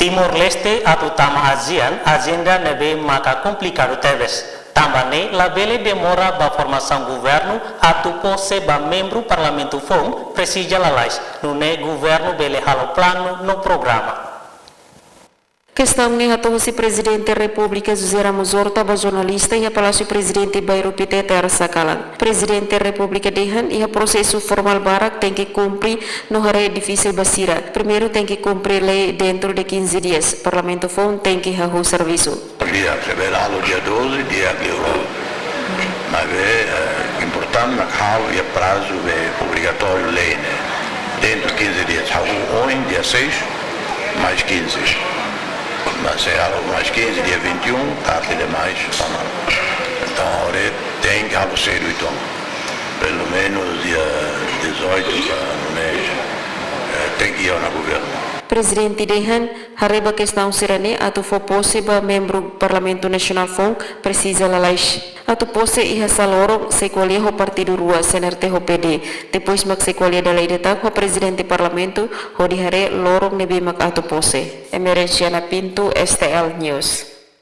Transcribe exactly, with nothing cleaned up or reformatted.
Timor-Leste atu tama ASEAN, ajenda ne'ebé maka komplikadu tebes. Tanba ne'e labele demora ba formasaun governu atu pose ba membru Parlamentu foun presiza lalais, nune'e governu bele halo planu no programa. Kestaun ne'e hato'o husi Prezidente Repúblika José Ramos Horta ba jornalista iha Palásiu Prezidente Bairru Pité, Tersa kalan. Prezidente Repúblika dehan iha prosesu formál barak tenke kumpre no haree difisil ba sira. Primeiru tenke kumpre lei dentru de quinze dias. Parlamentu foun tenke hahú servisu. Di'ak, se bele halo dia doze, di'ak liu. Maibé, eh, importante mak halo iha prazu be obrigatóriu lei ne'e. Dentru quinze dias, hahú ohin, dia seis, mais quinze. Mas se halo mais quinze, dia vinte e um, tarde demais, toma. Entaun, agora tenke halo sedu, entaun. Pelumenus dia dezoito, para no mês, eh, tenke iha ona governu. Prezidente dehan, haree ba kestaun sira-ne'e atu fó pose ba membru Parlamentu Nasionál foun presiza lalais. Atu pose iha sá loron sei ko'alia ho partidu rua, C N R T ho P D. Depois mak sei ko'alia dala ida tan ho Prezidente Parlamentu hodi haree loron ne'ebé mak atu pose. Emerenciana Pinto, S T L News.